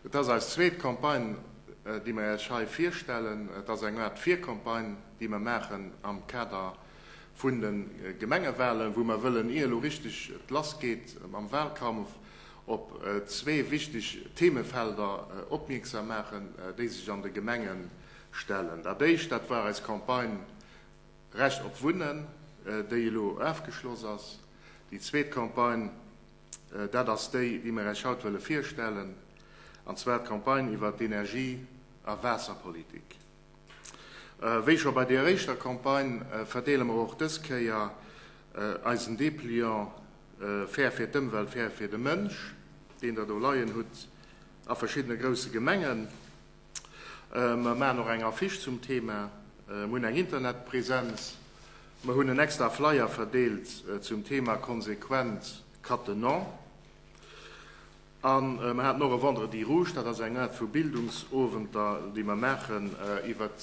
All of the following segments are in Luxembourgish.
Et ass eis zweet Campagne, déi mer Iech hei virstellen. Et ass eng Aart Vircampagne, déi mer maachen am Kader vun de Gemengewahlen, wou mer wëllen, ier elo richteg et lassgeet mam Wahlkampf, op zwee wichteg Themefelder opmierksam maachen, déi sech an de Gemenge stellen. Dat éischt, dat war eis Campagne Recht op Wunnen, déi elo ofgeschloss ass. Déi zweet Campagne, dat ass déi, déi mer Iech haut wëlle virstellen, an zwar d'Campagne iwwert d'Energie a Waasserpolitik. Wéi scho bei deer éischter Campagne verdeele mer och dës Kéier eisen Depliant Fair fir d'Ëmwelt, fair fir de Mënsch, deen Der do leien hutt, a verschiddene grousse Gemengen. Mer maachen och eng Affiche zum Thema, mer hunn eng Internetpresenz, mer hunn en extra Flyer verdeelt zum Thema Konsequent Cattenom. A mer haten och e Vendredi rouge, dat ass eng Aart vu Bildungsowenter, déi mer maachen iwwert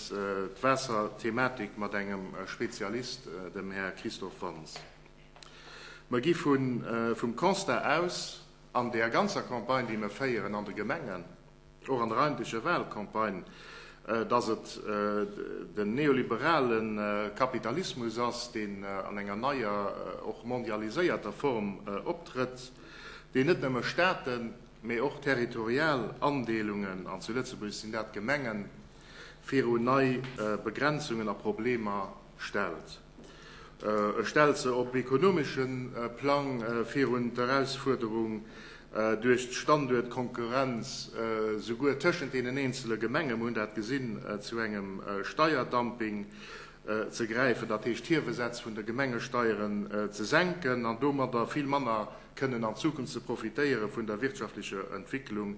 d'Waasserthematik mat engem Spezialist, dem Här Christophe Wantz. Mer gi vum Constat aus an deeër ganzer Campagne, déi mer féieren an de Gemengen, och an der eigentlecher Wahlcampagne, dass et den neoliberale Kapitalismus ass, deen an enger neier, och mondialiséierter Form optrëtt, deen net nëmme Staaten, mee och territorial Andeelungen, an zu Lëtzebuerg sinn dat d'Gemengen, virun nei Begrenzungen a Problemer stellt. E stellt se op ekonomesche Plang virun d'Erausfuerderung, duerch d'Standuertkonkurrenz souguer tëschent deenen eenzele Gemengen, mer hunn dat gesinn, zu engem Steierdumping ze gräifen, dat heescht d'Hiewesätz vun de Gemengesteieren ze senken an domadder vill manner kënnen an Zukunft ze profitéiere vun der wirtschaftlecher Entwicklung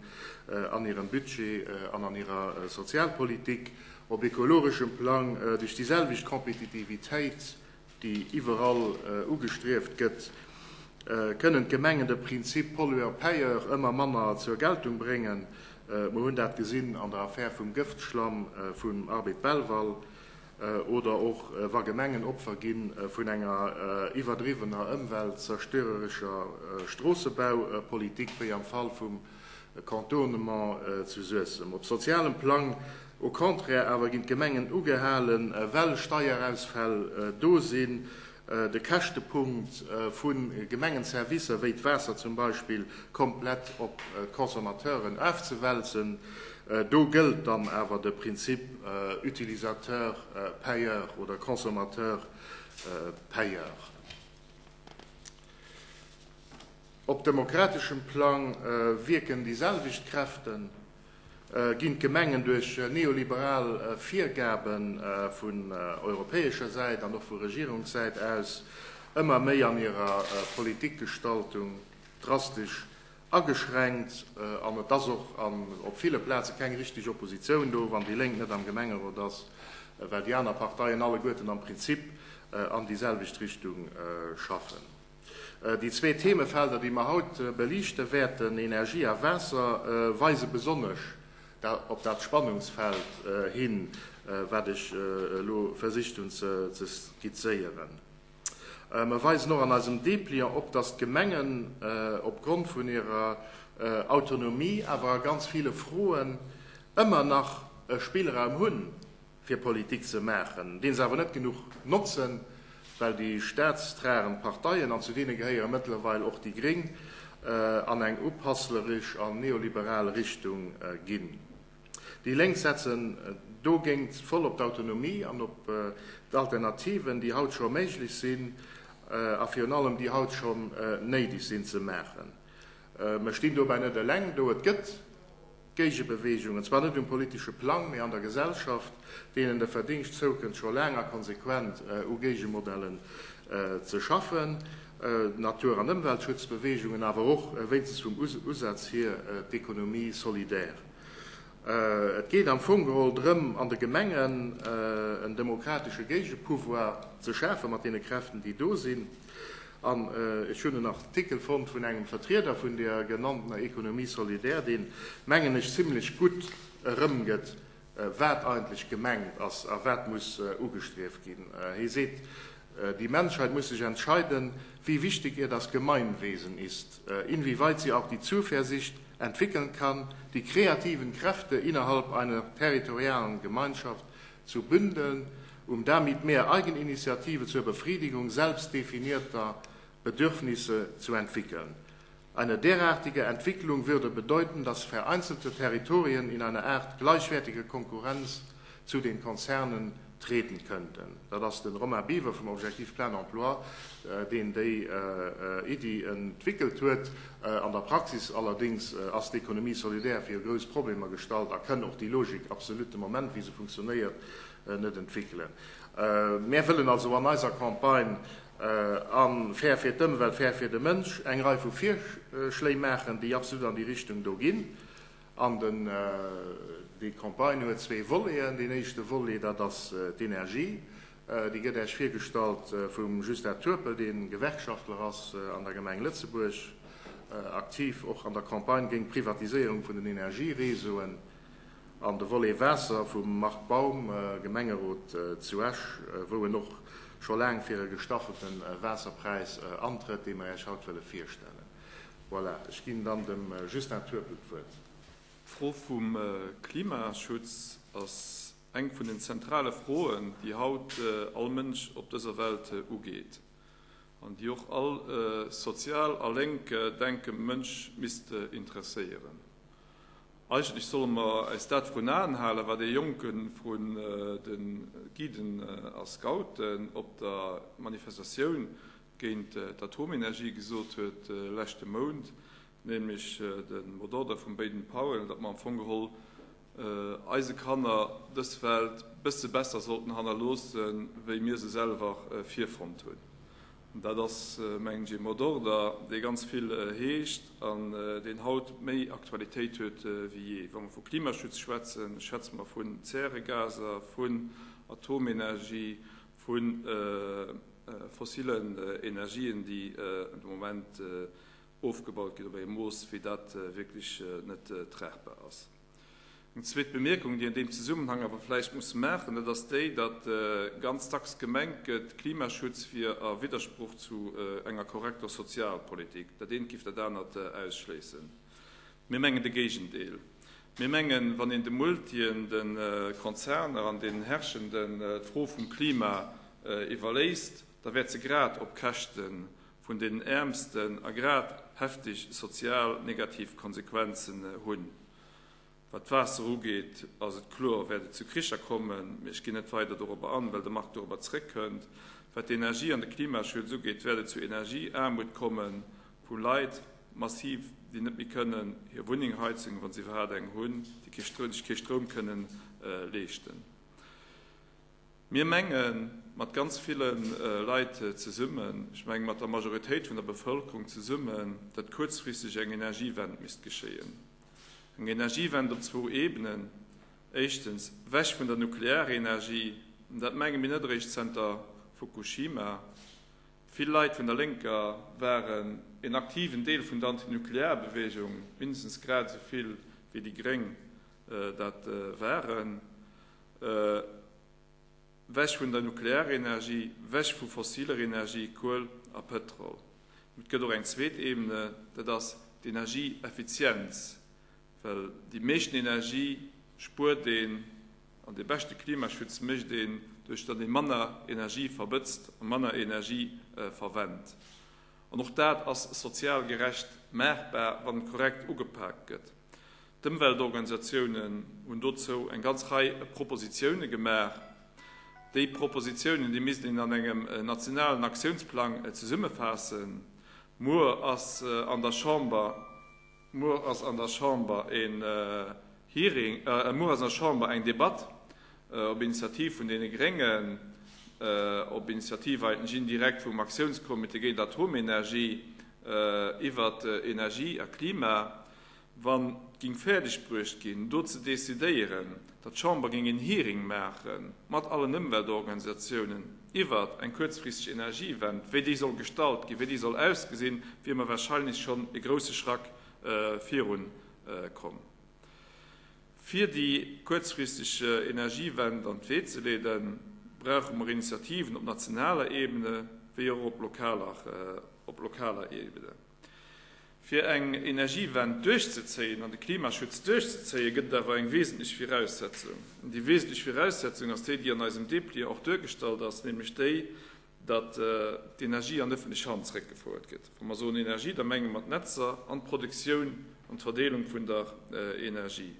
an hirem Budget an an hirer Sozialpolitik. Op ekologeschem Plang duerch déi selwecht Kompetitivitéit, déi iwwerall ugestrieft gëtt, kënnen d'Gemengen de Prinzip Pollueur-payeur ëmmer manner zur Geltung bréngen. Mer hunn dat gesinn an der Affär vum Gëftschlamm vum Arbed Belval oder och wa Gemengen Opfer gi vun enger iwwerdriwwener ëmweltzerstörerescher Stroossebaupolitik, wéi am Fall vum Contournement zu Suessem. Op sozialem Plang au contraire awer ginn d'Gemengen ugehalen, well Steierausfäll do sinn, de Käschtepunkt vu Gemengenservicer, wéi d'Waasser zum Beispill, komplett op d'Consommateuren ofzewälzen. Do gëllt dann awer de Prinzip Utilisateur payeur oder Consommateur payeur. Op demokrateschem Plang wierken déi selwecht Kräften, ginn d'Gemengen duerch neoliberal Virgabe vun europäescher Säit an och vu Regierungssäit aus ëmmer méi an hirer Politikgestaltung drastesch ageschränkt. An et ass och op ville Plaze keng richteg Oppositioun do, wann déi Lénk net am Gemengerot ass, well déi aner Parteien alleguerten am Prinzip an déi selwecht Richtung schaffen. Déi zwee Themefelder, déi mer haut beliichte wäerten, Energie a Waasser, weise besonnesch op dat Spannungsfeld hin, wat ech elo versicht hunn ze skizzéieren. Mer weisen och an eisem Dépliant op, dass d'Gemengen opgrond vun hirer Autonomie awer a ganz ville Froen ëmmer nach e Spillraum hunn, fir Politik ze maachen, deen se awer net genuch notzen, well déi staatstragend Parteien, an zu deene gehéiere mëttlerweil och déi Gréng, an eng upassleresch an neoliberal Richtung ginn. Déi Lénk setzen dogéint voll op d'Autonomie an op d'Alternativen, déi haut scho méiglech sinn a virun allem déi haut schonn néideg sinn ze maachen. Mer stinn dobäi net eleng do, et gëtt Géigebeweegungen, zwar net um politesche Plang, mee an der Gesellschaft, deenen de Verdingscht zoukënnt, scho laang a konsequent u Géigemodellen ze schaffen, Natur an Ëmweltschutzbeweegungen, awer och, wéinstens vum Usaz hier, d'Économie solidaire. Et geet am Fong geholl drëm, an de Gemengen en demokratesche Géigepouvoir ze schafen, mat deene Kräften, déi do sinn. An ech hunn en Artikel fonnt vun engem Vertrieder vun där genanntener Économie solidaire, deen, mengen ech, zimlech gutt erëmgëtt, wat eigentlech gemengt ass a wat muss ugestrieft ginn. Hie seet, Die Menschheit muss sich entscheiden, wie wichtig ihr das Gemeinwesen ist, inwieweit sie auch die Zuversicht entwickeln kann, die kreativen Kräfte innerhalb einer territorialen Gemeinschaft zu bündeln, um damit mehr Eigeninitiative zur Befriedigung selbstdefinierter Bedürfnisse zu entwickeln. Eine derartige Entwicklung würde bedeuten, dass vereinzelte Territorien in eine Art gleichwertige Konkurrenz zu den Konzernen treten könnten. Dat ass de Romain Biwer vum Objectif Plein Emploi, deen déi Iddi entwickelt huet. An der Praxis allerdéngs ass d'Économie solidaire viru grouss Problemer gestallt a kënn och déi Logik absolut de Moment, wéi se funktionéiert, net entwickelen. Mär wëllen also an eiser Campagne a Fair fir d'Ëmwelt, fair fir de Mënsch eng Rei vu Virschléi maachen, déi absolut an déi Richtung do ginn. An den, déi Campagne huet zwee Voleten. Deen éischte Volet, dat ass d'Energie. Déi gëtt Äech virgestallt vum Justin Turpel, dee Gewerkschaftler ass an der Gemeng Lëtzebuerg, aktiv och an der Campagne géint d'Privatiséierung vun den Energiereseauen. An de Volet Waasser vum Marc Baum, Gemengerot zu Esch, wou en och scho laang fir e gestaffelte Waasserpräis antrëtt, dee mer Äech haut wëlle virstellen. Voilà, ech ginn dann dem Justin Turpel d'Wuert. D'Fro vum Klimaschutz ass eng vun den zentrale Froen, déi haut all Mënsch op dëser Welt ugeet an déi och all sozial a lénk denkende Mënsch misst interesséieren. Eigentlech solle mer äis dat vrun Aen halen, wat ee Jonke vun de Guiden a Scouten op der Manifestatioun géint d'Atomenergie gesot huet leschte Mount, nämlech de Mot d'ordre vum Baden Powell, datt mer am Fong geholl eise Kanner dës Welt bësse besser sollten hannerloossen, wéi mir se selwer virfonnt hunn. An dat ass, mengen ech, ee Mot d'ordre, dee ganz vill heescht an deen haut méi Aktualitéit huet wéi jee. Wa mer vu Klimaschutz schwätzen, schwätze mer vun Zäregaser, vun Atomenergie, vu Fossillen Energien, déi de Moment ofgebaut ginn op engem Mooss, wéi dat wierklech net tragbar ass. Eng zweet Bemierkung, déi een an deem Zesummenhang awer vläicht muss maachen, dat ass déi, datt ganz dacks gemengt gëtt, Klimaschutz wier a Widdersproch zu enger korrekter Sozialpolitik. Dat eent giff dat anert ausschléissen. Mir mengen de Géigendeel. Mir mengen, wann een de Multien, de Konzerner an deenen Herrschenden d'Fro vum Klima iwwerléisst, da wäert se grad op Käschte vun deenen Äermsten a grad heftig sozial negativ Konsequenzen hunn. Wat d'Waasser ugeet, ass et kloer, wäert et zu Kricher kommen, mee ech ginn net weider dorobber an, well de Marc dorobber zréckkënnt. Wat d'Energie an de Klimaschutz ugeet, wäert et zu Energieaarmut komme vu Leit, massiv, déi net méi kënnen hir Wunneng heizen, wa se iwwerhaapt eng hunn, déi sech kee Stroum kënnen leeschten. Mir menge mat ganz ville Leit zesummen, ech menge mat der Majoritéit vun der Bevëlkerung zesummen, datt kuerzfristeg eng Energiewend misst geschéien. Eng Energiewend op zwou Ebenen, éischtens wech vun der Nuklearenergie, an dat menge mir net eréischt zënter Fukushima. Vill Leit vun der Lénker waren en aktiven Deel vun der Antinuklearbewegung, mindestens grad esou vill wéi déi Gréng dat waren. Wech vun der Nuklearenergie, wech vu fossiler Energie, Kuel a Pëtrol. Mee et gëtt och eng zweet Ebene, dat ass d'Energieeffizienz, well déi meeschten Energie spuert een an dee beschte Klimaschutz mécht een, duerch datt ee manner Energie verbëtzt a manner Energie verwennt. An och dat ass sozial gerecht maachbar, wann et korrekt ugepaakt gëtt. D'Ëmweltorganisatiounen hunn dozou eng ganz Rei Propositioune gemaach. Déi Propositiounen, déi misst een an engem nationalen Aktiounsplang zesummefaassen. Muer ass an der Chamber, muer ass an der Chamber en Hearing, muer ass an der Chamber eng Debatt op Initiativ vun deene Gréngen, op Initiativ eigentlech indirekt vum Aktiounscomité géint Atomenergie iwwert Energie a Klima. Wann et ging fäerdeg bruecht ginn, do ze decidéieren, datt d'Chamber ging een Hearing maache mat allen Ëmweltorganisatiounen iwwert eng kuerzfristeg Energiewend, wéi déi soll gestalt ginn, wéi déi soll ausgesinn, wier mer wahrscheinlech schonn e grousse Schrack virun komm. Fir déi kuerzfristeg Energiewend an d'Wee ze leeden, brauche mer Initiativen op nationaler Ebene wéi och op lokaler Ebene. Fir eng Energiewend duerchzezéien an de Klimaschutz duerchzezéien, gëtt et awer eng wesentlech Viraussetzung. An déi wesentlech Viraussetzung ass déi, déi an eisem Dépliant och duergestallt ass, nämlech déi, datt d'Energie an ëffentlech Hand zréckgefouert gëtt. Wa mer soen Energie, da menge mer d'Netzer an d'Produktioun an d'Verdeelung vun der Energie.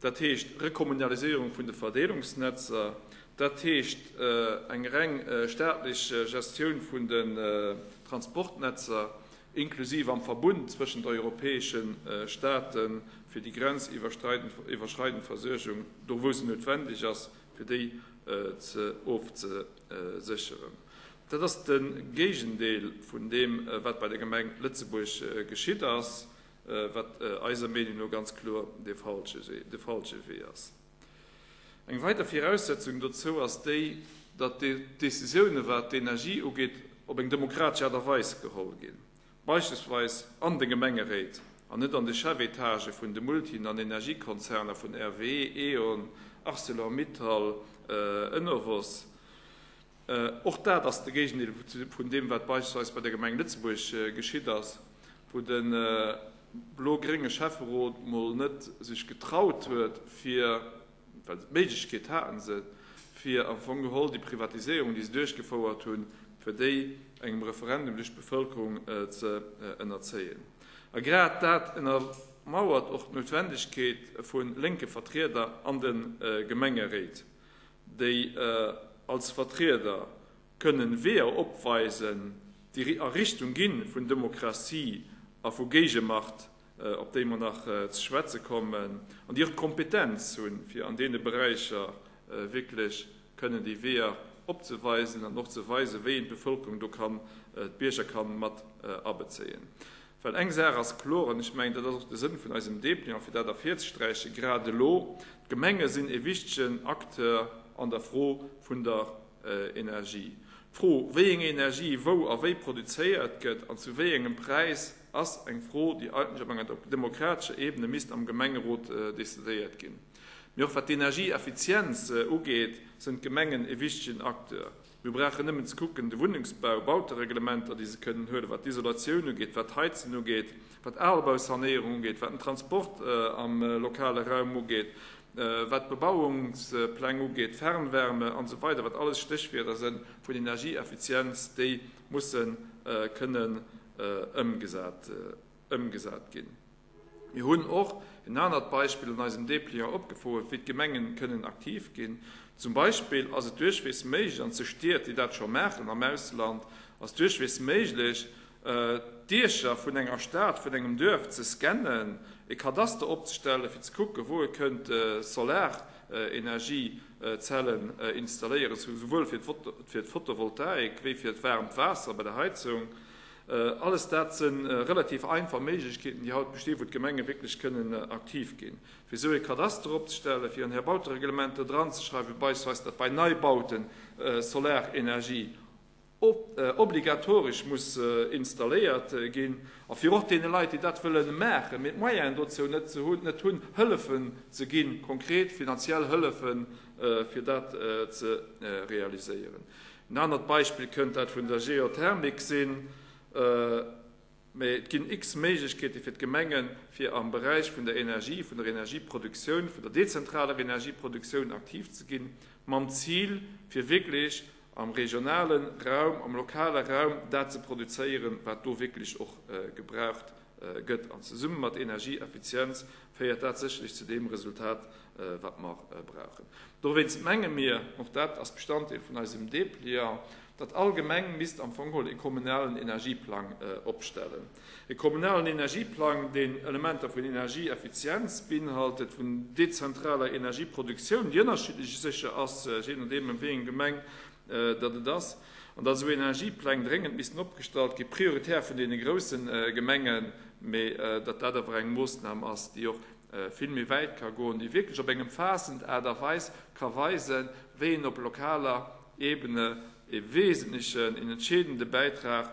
Dat heescht Rekommunaliséierung vun de Verdeelungsnetzer, dat heescht eng reng staatlech Gestioun vun den Transportnetzer, inklusiv am Verbund zwëschent europäesche Staate fir déi grenziwwerschreidend Versuergung, do wou se noutwendeg ass, fir déi ze ofzesécheren. Dat ass de Géigendeel vun deem, wat bei der Gemeng Lëtzebuerg geschitt ass, wat eiser Meenung no ganz kloer de falsche Wee ass. Eng weider Viraussetzung dozou ass déi, datt d'Décisiounen, wat d'Energie ugeet, op eng demokratesch Aart a Weis geholl ginn, beispillsweis an de Gemengeréit an net an de Chefetagë vun de Multien an Energiekonzerner vun RWE, E.ON, Arcelor-Mittal, Enovos. Och dat ass de Géigendeel vun deem, wat beispillsweis bei der Gemeng Lëtzebuerg geschitt ass, wou de blo-grénge Schäfferot mol net sech getraut huet, fir, well d'Méiglechkeet haten se, fir am Fong geholl déi Privatiséierung, déi se duerchgefouert hunn, fir déi engem Referendum duerch d'Bevëlkerung ze ënnerzéien. A grad dat ënnermauert och d'Noutwendegkeet vu lénke Vertrieder an de Gemengeréit. déi als Vertrieder kënnen Weeër opweisen, déi a Richtung gi vun Demokratie a vu Géigemacht, op déi mer nach ze schwätze kommen, an déi och d'Kompetenz hunn, fir an deene Beräicher wierklech kënnen déi Weeër opzeweisen an och ze weisen, wéi een d'Bevölkerung do kann, d'Bierger kann mat abezéien. Well eng Saach ass kloer, an ech mengen, dat ass och de Sënn vun eisem Dépliant, fir dat ervirzesträichen, grad elo, D'Gemenge sinn e wichtegen Acteur an der Fro vun der Energie. D'Fro, wéi eng Energie wou a wéi produzéiert gëtt an zu wéi engem Präis, ass eng Fro, déi eigentlech op enger demokratescher Ebene misst am Gemengerot decidéiert ginn. Mee och wat d'Energieeffizienz ugeet, sinn d'Gemengen e wichtegen Acteur. Mir brauchen nëmmen ze kucken, de Wunnengsbau, Bautereglementer, déi se kënnen huelen, wat d'Isolatioun ugeet, wat d'Heizen ugeet, wat Albausanéierung ugeet, wat den Transport am lokale Raum ugeet, wat d'Bebauungspläng ugeet, Fernwärme an esou weider, wat alles Stéchwierder si vun Energieeffizienz, déi musse kënnen ëmgesat ginn. Mir hunn och en anert Beispill an eisem Dépliant opgefouert, wéi d'Gemengen kënnen aktiv ginn. Zum Beispill ass et duerchweegs méiglech, an ze Stied, déi dat scho maachen am Ausland, ass duerchweegs méiglech, d'Diecher vun enger Stad, vun engem Duerf ze scannen, e Kadaster opzestellen, fir ze kucken, wou e kënnt Solarenergiezellen installéieren, souwuel fir d'Photovoltaik wéi fir d'waarmt Waasser bei der Heizung. Alles dat si relativ einfach Méiglechkeeten, déi haut bestinn, wou d'Gemenge wierklech kënnen aktiv ginn, fir esou ee Kadaster opzestellen, fir an hir Bautereglementer dranzeschreiwen, beispillsweis, datt bei Neibaute Solarenergie obligatoresch muss installéiert ginn, a fir och deene Leit, déi dat wëlle maachen, mee d'Moyenen dozou net hunn, Hëllefen ze ginn, konkret finanziell Hëllefen, fir dat ze realiséieren. En anert Beispill kënnt dat vun der Geothermik sinn, mee et ginn x Méiglechkeete fir d'Gemengen, fir am Beräich vun der Energie, vun der Energieproduktioun, vun der dezentraler Energieproduktioun aktiv ze ginn, mam Zil, fir wierklech am regionale Raum, am lokale Raum dat ze produzéieren, wat do wierklech och gebraucht gëtt. An zesumme mat Energieeffizienz féiert dat sécherlech zu deem Resultat, wat mer brauchen. Dowéinst menge mir, och dat ass Bestanddeel vun eisem Dépliant, datt all Gemeng misst am Fong geholl e kommunalen Energieplang opstellen. E kommunalen Energieplang, deen Elementer vun Energieeffizienz beinhaltet, vun dezentraler Energieproduktioun, déi ënnerschiddlech sécher ass, jee nodeem ëm wéi eng Gemeng datt et ass, an datt esou Energiepläng dréngend missten opgestallt gi, prioritär vun deene grousse Gemengen, mee datt dat awer eng Moossnam ass, déi och vill méi wäit ka goen, déi wierklech op eng ëmfaassend Aart a Weis ka weisen, wéi een op lokaler Ebene e wesentlechen, en entscheedende Bäitrag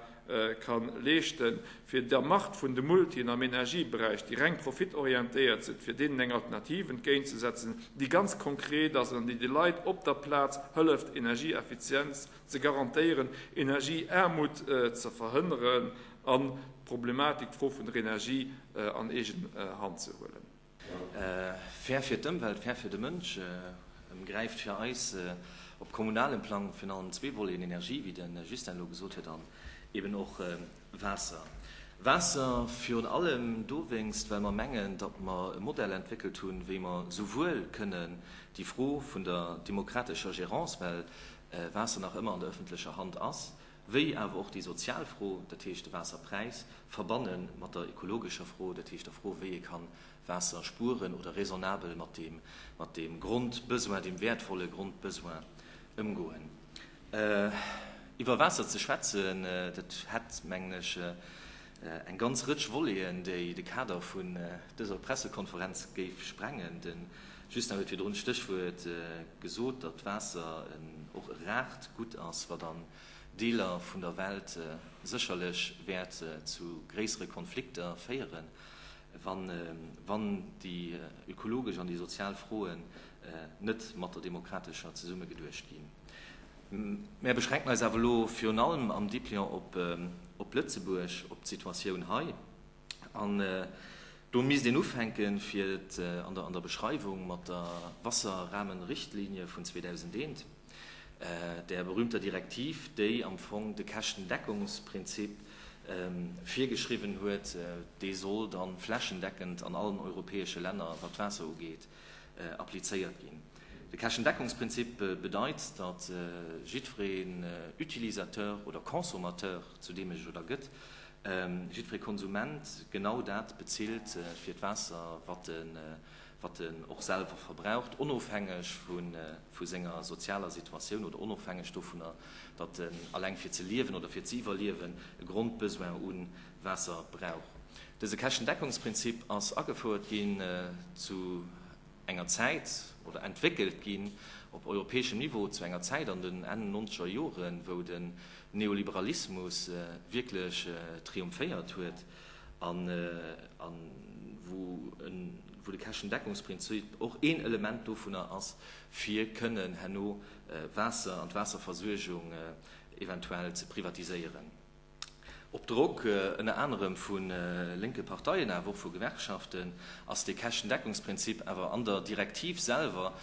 ka leeschten, fir der Macht vun de Multien am Energieberäich, déi reng profitorientéiert sinn, fir deenen eng Alternativ entgéintzesetzen, déi ganz konkret ass an déi de Leit op der Plaz hëlleft, Energieeffizienz ze garantéieren, Energieaarmut ze verhënneren. an d'Problematik, d'Fro vun der Energie an eegen Hand ze huelen. Fair fir d'Ëmwelt, fair fir de Mënsch ëmgräift fir eis op kommunalem Plang virun allem zwee Voleten, Energie, wéi de Justin elo gesot huet, an eben och Waasser. Waasser virun allem dowéinst, well mer mengen, datt mer e Modell entwéckelt hunn, wéi mer souwuel kënnen déi Fro vun der demokratescher Gérance, well Waasser nach ëmmer an der öffentlecher Hand ass, wéi awer och déi sozial Fro, dat heescht de Waasserpräis, verbanne mat der ökologescher Fro, dat heescht der Fro, wéi ee kann Waasser spueren oder raisonnabel mat deem, mat deem Grondbesoin, deem wäertvolle Grondbesoin ëmgoen. Iwwer Waasser ze schwätzen, dat hätt, mengen ech, eng ganz Rëtsch Voleten, déi de Kader vun dëser Pressekonferenz géif sprengen. De Justin huet virdrun d'Stéchwuert gesot, datt Waasser och e raart Gutt ass, wat an Deeler vun der Welt sécherlech wäert zu gréissere Konflikter féieren, wann déi ökologesch an déi sozial Froen net mat der demokratescher zesummegeduecht ginn. Mär beschränken eis awer elo virun allem am Dépliant op Lëtzebuerg, op d'Situatioun hei. An do misst een ufänken, fir et an der Beschreiwung mat der Wasserrahmenrichtlinie vun 2001, där berühmter Direktiv, déi am Fong de Käschtendeckungsprinzip virgeschriwwen huet, dee soll da flächendeckend an allen europäesche Länner, wat d'Waasser ugeet, applizéiert ginn. De Käschtendeckungsprinzip bedeit, datt jiddwereen Utilisateur oder Consommateur, zu deem e sech oder gëtt, jiddweree Konsument genau dat bezilt fir d'Waasser, wat en wat en och selwer verbraucht, onofhängeg vu senger sozialer Situatioun oder onofhängeg dovunner, datt en alleng fir ze liewen oder fir ze iwwerliewen e Grondbesoin u Waasser brauch. Dëse Käschtendeckungsprinzip ass agefouert ginn zu enger Zäit, oder entwéckelt ginn op europäeschem Niveau zu enger Zäit an den Enn nonzeger Joren, wou den Neoliberalismus wierklech triumphéiert huet an wou de Käschtendeckungsprinzip och een Element dovunner ass, fir kënnen herno Waasser an d'Waasserversuergung eventuell ze privatiséieren. Op Drock ënner anerem vu lénke Parteien, awer och vu Gewerkschaften, ass dee Käschtendeckungsprinzip awer an der Direktiv selwer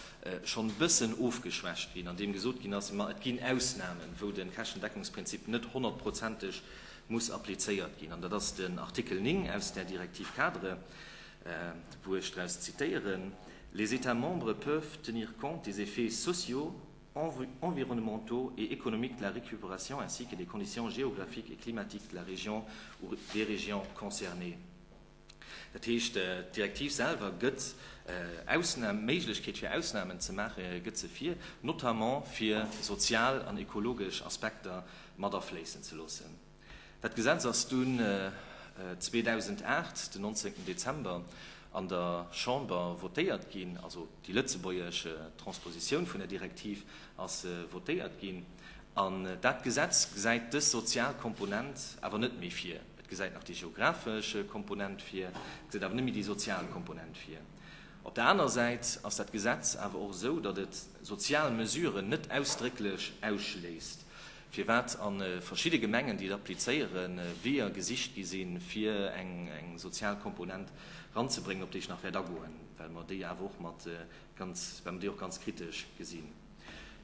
schonn e bëssen ofgeschwächt ginn, andeem gesot ginn ass, ma et ginn Ausnamen, wou de Käschtendeckungsprinzip net honnertprozenteg muss applizéiert ginn. An dat ass den Artikel 9 aus där Directive-cadre, wou ech draus zitéieren, Les États membres peuvent tenir compte des effets sociaux, environnementaux et économiques de la récupération ainsi que des conditions géographiques et climatiques de la région ou des régions concernées. Dat heescht, d'Direktiv selwer gëtt Ausnahm, d'Méiglechkeet fir Ausnahmen ze maache gëtt se vir, notamment fir sozial an ekologesch Aspekter mat afléissen ze loossen. Dat Gesetz ass dunn 2008, den 19. Dezember, an der Chamber votéiert ginn, also déi lëtzebuergesch Transpositioun vun der Direktiv ass votéiert ginn. An dat Gesetz gesäit dës sozial Komponent awer net méi vir. Et gesäit nach déi geographesch Komponent vir, et gesäit awer net méi déi sozial Komponent vir. Op der anerer Säit ass dat Gesetz awer och esou, datt et sozial Mesuren net ausdrécklech ausschléisst, firwat a verschidde Gemengen, déi et applizéieren, Weeër gesicht gi sinn, fir eng sozial Komponent eranzebréngen, op déi ech nach wäert agoen, well mer déi awer och mat ganz, well mer déi och ganz kritesch gesinn.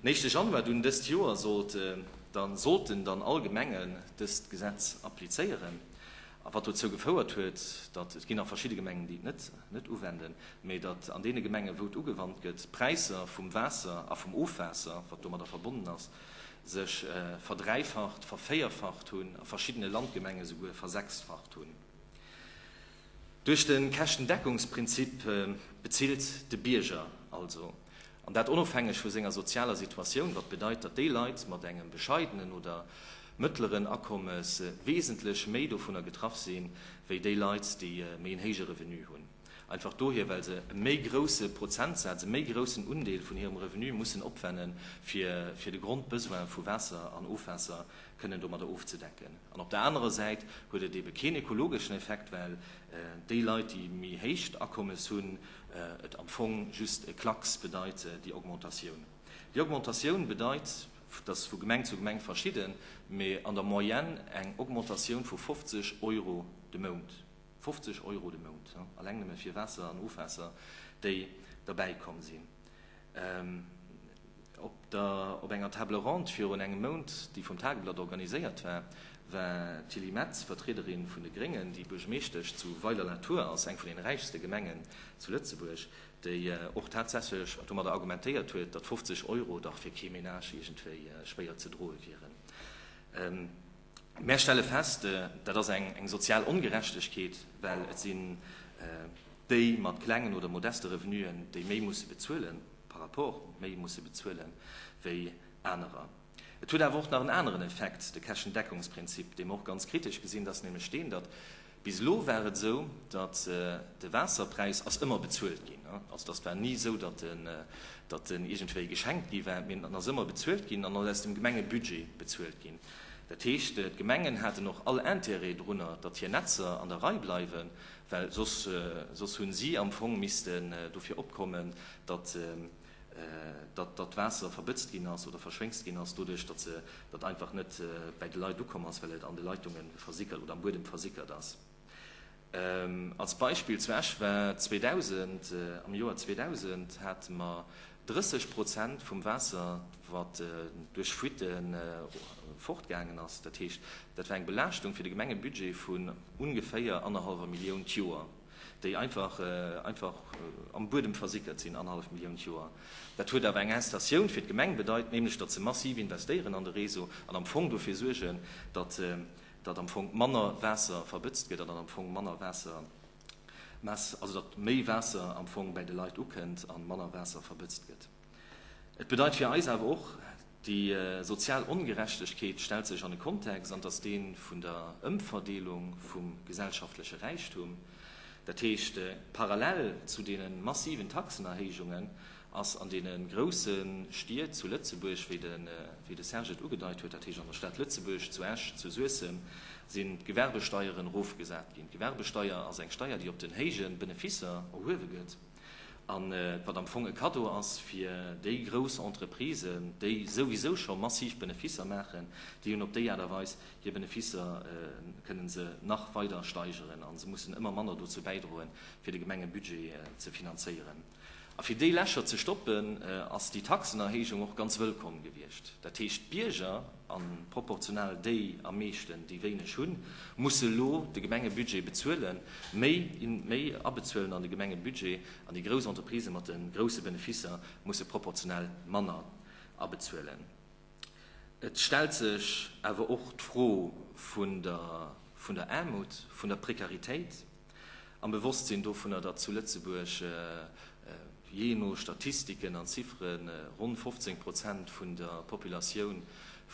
Den éischte Januar dunn dëst Joer sollt dann, sollten dann all Gemengen dëst Gesetz applizéieren. A wat dozou gefouert huet, datt, et ginn nach verschidde Gemengen, déi et net, net uwenden, mä datt an deene Gemengen, wou et ugewannt gëtt, d'Präisser vum Waasser a vum Ofwaasser, wat domadder verbonnen ass, sech verdräifacht, vervéierfacht hunn, a verschiddene Landgemenge souguer versechsfacht hunn. Duerch de Käschtendeckungsprinzip bezilt de Bierger also, an dat onofhängeg vu senger sozialer Situatioun, wat bedeit, datt déi Leit mat engem bescheidenen oder mëttleren Akommes wesentlech méi dovunner getraff sinn, wéi déi Leit, déi méi en héije Revenu hunn. Einfach dohier, well se e méi grousse Prozentsaz, e méi groussen Undeel vun hirem Revenu mussen opwennen, fir fir de Grondbesoin vu Waasser an Ofwaasser kënnen domadder ofzedecken. An op der anerer Säit huet et ebe keen ekologeschen Effekt, well déi Leit, déi méi héicht Akommes hunn, et am Fong just e Klacks bedeit, déi Augmentatioun. Déi Augmentatioun bedeit. Dat ass vu Gemeng zu Gemeng verschidden, mee an der Moyenne eng Augmentatioun vu 50 Euro de Mount. 50 Euro de Mount, alleng nëmme fir Waasser an Ofwaasser, déi derbäi komm sinn. Op der, op enger Table ronde virun engem Mount, déi vum Tageblatt organiséiert war, war d'Tilly Metz, Vertriederin vun de Gréngen, déi Buergermeeschtesch zu Weiler-la-Tour ass, eng vun den räichste Gemengen zu Lëtzebuerg, déi och tatsächlech domadder argumentéiert huet, datt 50 Euro dach fir kee Menage iergendwéi schwéier ze droe wieren. Mär stelle fest, dat ass eng sozial Ongerechtegkeet, well et sinn déi mat klengen oder modeste Revenuen, déi méi musse bezuelen, par rapport méi musse bezuelen, wéi anerer. Et huet awer och nach en aneren Effekt, de Käschendeckungsprinzip, dee mer och ganz kritesch gesinn, dat ass nämlech deen, datt Bis elo war et esou, datt de Waasserpräis ass ëmmer bezuelt ginn. Also datt war ni esou, datt en, datt en iergendwéi geschenkt gi war, mee en ass ëmmer bezuelt ginn an ass aus dem Gemengebudget bezuelt ginn. Dat heescht, d'Gemengen haten och all Intérêt drunner, datt hir Netzer an der Rei bleiwen, well soss, soss hu si am Fong missten dofir opkommen, datt, datt d'Waasser verbëtzt ginn ass oder verschwéngst ginn ass, doduerch datt se, datt einfach net bäi de Leit ukomm ass, well et an de Leitunge versickert oder am Buedem versickert ass. Als Beispill, zu Esch war 2000, am Joer 2000 hate mer 30 Prozent vum Waasser, wat duerch Fuitte fortgaangen ass. Dat heescht, dat war eng Belaaschtung fir de Gemengebudget vun ongeféier annerhallwer Millioun d'Joer. déi einfach einfach am Buedem versickert sinn, annerhallef Millioun d'Joer. Dat huet awer eng Incitatioun fir d'Gemeng bedeit, nämlech datt se massiv investéieren an de Réseau an am Fong dofir suergen, datt datt am Fong manner Waasser verbëtzt gëtt an datt am Fong manner Waasser, also datt méi Waasser am Fong bäi de Leit ukënnt a manner Waasser verbëtzt gëtt. Et bedeit fir eis awer och, déi sozial Ongerechtegkeet stellt sech an e Kontext, an 't ass dee vun der Ëmverdeelung vum gesellschaftleche Räichtum. Dat heescht, parallel zu deene massiven Taxenerhéijungen ass an deene grousse Stied zu Lëtzebuerg, wéi de Serge et ugedeit huet, dat heescht an der Stad Lëtzebuerg, zu Esch, zu Suessem, sinn d'Gewerbesteieren erofgesat ginn. D'Gewerbesteier ass eng Steier, déi op den héije Benefisser erhuewe gëtt. An wat am Fong e Kaddo ass fir déi grouss Entreprisen, déi souwisou scho massiv Benefisser maachen, déi hunn op déi Aart a Weis hir Benefisser kënnen se nach weider steigeren a se mussen ëmmer manner dozou bäidroen, fir de Gemengebudget ze finanzéieren. A fir déi Lächer ze stoppen, ass déi Taxenerhéijung och ganz wëllkomm gewiescht. Dat heescht, d'Bierger, a proportional déi am meeschten, déi wéineg hunn, musse elo de Gemengebudget bezuelen, méi méi abezuelen an de Gemengebudget, an déi grouss Entreprisë mat de grousse Benefisser musse proportionell manner abezuelen. Et stellt sech awer och d'Fro vun der vun der Aarmut, vun der Prekaritéit, am Bewosstsinn dovunner, datt zu Lëtzebuerg jee no Statistiken an Ziffere ronn 15 Prozent vun der Populatioun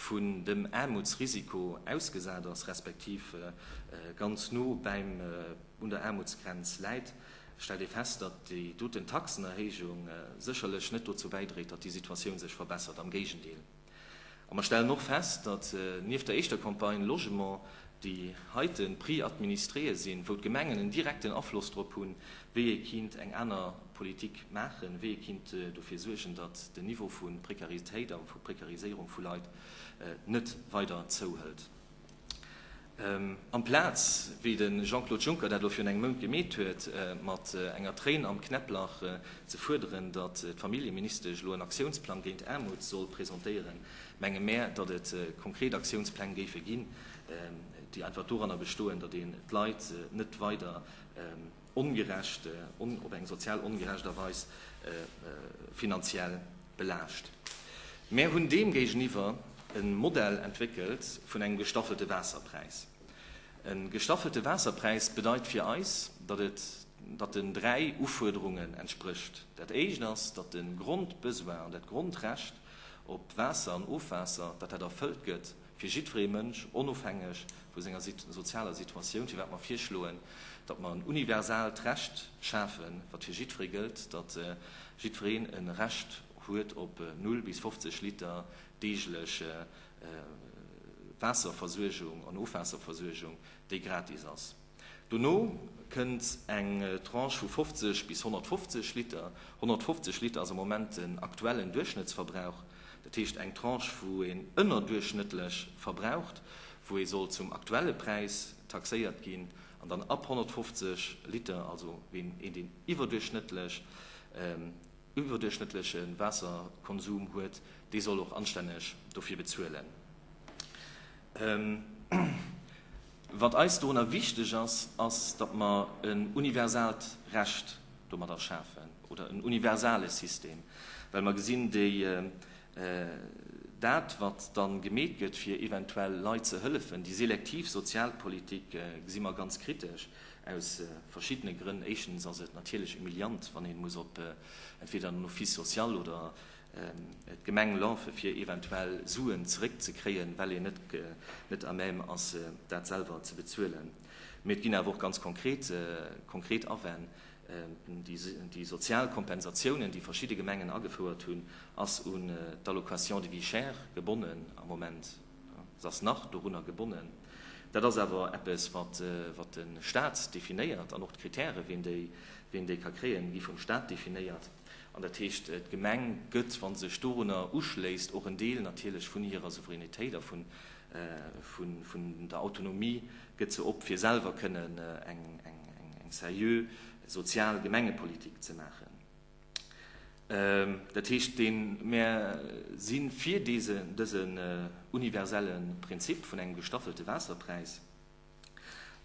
vun dem Aarmutsrisiko ausgesat ass, respektiv ganz no bäim un der Aarmutsgrenz läit, stellt ee fest, datt déi doten Taxenerhéijung sécherlech net dozou bäidréit, datt déi Situatioun sech verbessert, am Géigendeel. A mer stellen och fest, datt nieft der éischter Campagne Logement déi heite Prix administréë sinn, wou d'Gemengen en direkten Afloss drop hunn, wéi ee kinnt eng aner Politik maachen, wéi ee kinnt dofir suergen, datt den Niveau vu Prekaritéit a vu Prekariséierung vu Leit net weider zouhëlt. Amplaz, wéi de Jean-Claude Juncker dat elo virun engem Mount gemeet huet, mat enger Tréin am Knäpplach ze fuerderen, datt d'Familljeministesch elo en Aktiounsplang géint Aarmut soll presentéieren, menge mär, datt et konkret Aktiounspläng géife ginn, déi einfach doranner bestoen, datt een d'Leit net weider ongerecht, op eng sozial ongerecht a Weis finanziell belaascht. Mär hunn deem géigeniwwer e Modell entwéckelt vun engem gestaffelte Waasserpräis. E gestaffelte Waasserpräis bedeit fir eis, datt et, datt en 3 Ufuerderungen entsprécht. Dat éischt ass, datt de Grondbesoin an dat Grondrecht op Waasser an Ofwaasser, datt dat erfëllt gëtt fir jiddweree Mënsch, onofhängeg vu senger sozialer Situatioun, firwat mer virschloen, datt mer en universaalt Recht schafen, wat fir jiddweree gëllt, datt jiddwereen e Recht huet op 0 bis 50 Liter deeglech Waasserversuergung an Ofwaasserversuergung, déi gratis ass. Dono kënnt eng Tranche vu 50 bis 150 Liter. 150 Liter ass am Moment den aktuellen Duerchschnëttsverbrauch. Dat heescht eng Tranche, wou een ënnerduerchschnëttlech verbraucht, wou ee soll zum aktuelle Präis taxéiert ginn, an dann ab 150 Liter, also ween een deen iwwerduerchschnëttlech iwwerduerchschnëttleche Waasserkonsum huet, dee soll och anstänneg dofir bezuelen. Wat eis dorunner wichteg ass, ass, datt mer en universaalt Recht domadder schafen oder en universale System, well mer gesinn, déi, dat, wat da gemeet gëtt, fir eventuell Leit ze hëllefen, déi selektiv Sozialpolitik gesi mer ganz kritesch aus verschiddene Grënn. Éischtens ass et natierlech humiliant, wann ee muss op entweder den Office social oder d'Gemeng lafe fir eventuell Suen zeréckzekréien, well een net à même ass, dat selwer ze bezuelen. Mee et ginn awer och ganz konkret konkret Awänn. Déi sozial Kompensatiounen, déi verschidde Gemengen agefouert hunn, ass un d'Allocation de vie chère gebonnen am Moment. Se ass nach dorunner gebonnen. Dat ass awer eppes, wat de Stat definéiert, an och d'Kritäre wien déi ka kréien, gi vum Stat definéiert. An dat heescht, d'Gemeng gëtt, wa se sech dorunner uschléisst, och en Deel natierlech vun hirer Souveränitéit a vun der Autonomie gëtt se op, fir selwer kënnen eng seriö sozial Gemengepolitik ze maachen. Dat heescht, mär si fir dësen universelle Prinzip vun engem gestaffelte Waasserpräis.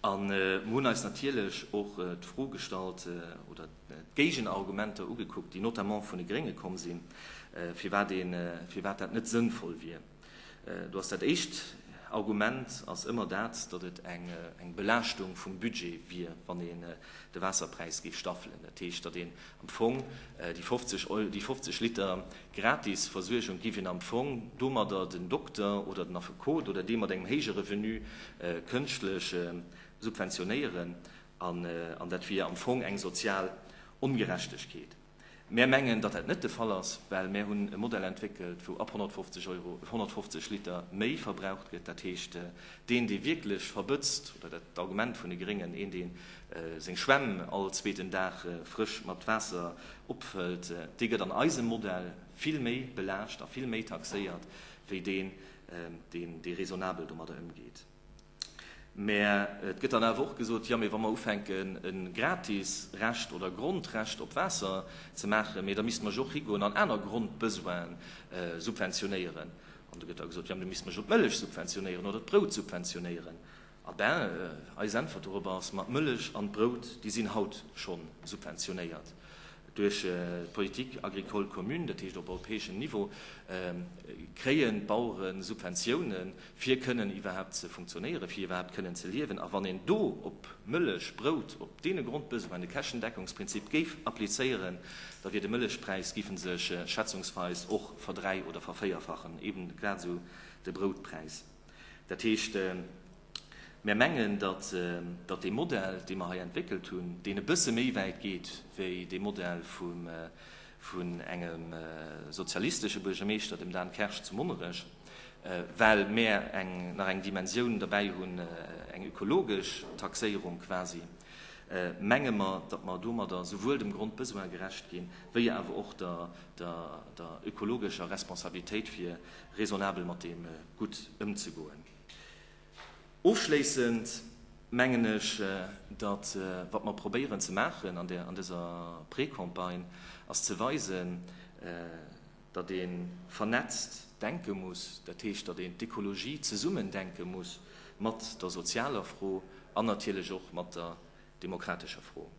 A mer hunn eis natierlech och d'Fro gestallt oder d'Géigenargumenter ugekuckt, déi notamment vun de Grénge komm sinn, firwat een, firwat dat net sënnvoll wier. Do ass dat éischt Argument ass ëmmer dat, datt et eng eng Belaaschtung vum Budget wier, wann een de Waasserpräis géif staffelen. Dat heescht, datt een am Fong déi 50 Eu, déi 50 Liter gratis Versuergung giff een am Fong domadder den Dokter oder den Affekot oder dee mat engem héije Revenu kënschtlech subventionéieren an dat wier am Fong eng sozial Ongerechtegkeet. Mär mengen, datt dat net de Fall ass, well mär hunn e Modell entwéckelt, wou ab 150 Euro, 150 Liter méi verbraucht gëtt. Dat heescht, deen, dee wierklech verbëtzt, oder dat Argument vun de Gréngen, een, dee seng Schwämm all zweeten Dag frësch mat Waasser opfëllt, dee gëtt an eisem Modell vill méi belaascht a vill méi taxéiert wéi deen, deen dee raisonnabel domadder ëmgeet. Mä et gëtt dann awer och gesot, jo, mee wa mer ufänken e gratis Recht oder Grondrecht op Waasser ze maachen, mee da misste mer jo och higoen an aner Grondbesoine subventionéieren. An do gëtt da gesot, jo, mee da misste mer jo d'Mëllech subventionéieren oder d'Brout subventionéieren. A ben, eis Äntwert dorobber ass, ma d'Mëllech an d'Brout, déi sinn haut scho subventionéiert duerch d'Politique agricole commune, dat heescht op europäeschem Niveau kréien d'Bauere Subventiounen, fir kënnen iwwerhaapt ze funktionéieren, fir iwwerhaapt kënnen ze liewen. A wann een do op Mëllech, Brout, op deene Grondbesoinen de Käschtendeckungsprinzip géif applizéieren, da wier de Mëllechpräis, géif en sech schätzungsweis och verdräi oder vervéierfachen, eben grad esou de Broutpräis. Dat heescht, mär mengen, datt, datt dee Modell, dee mer hei entwéckelt hunn, deen e bësse méi wäit geet wéi dee Modell vum, vun engem sozialistesche Buergermeeschter, dem Dan Kersch zu Monnerech, well mär eng, nach eng Dimensioun derbäi hunn, eng ökologesch Taxéierung quasi, menge mer, datt mer domadder souwuel dem Grondbesoin gerecht ginn, wéi awer och der, der, der ökologescher Responsabilitéit, fir raisonnabel mat deem Gutt ëmzegoen. Ofschléissend mengen ech, datt wat mer probéieren ze maachen an där, an dëser Précampagne, ass ze weisen, datt ee vernetzt denke muss, dat heescht, datt een d'Ekologie zesummen denke muss mat der sozialer Fro an natierlech och mat der demokratescher Fro.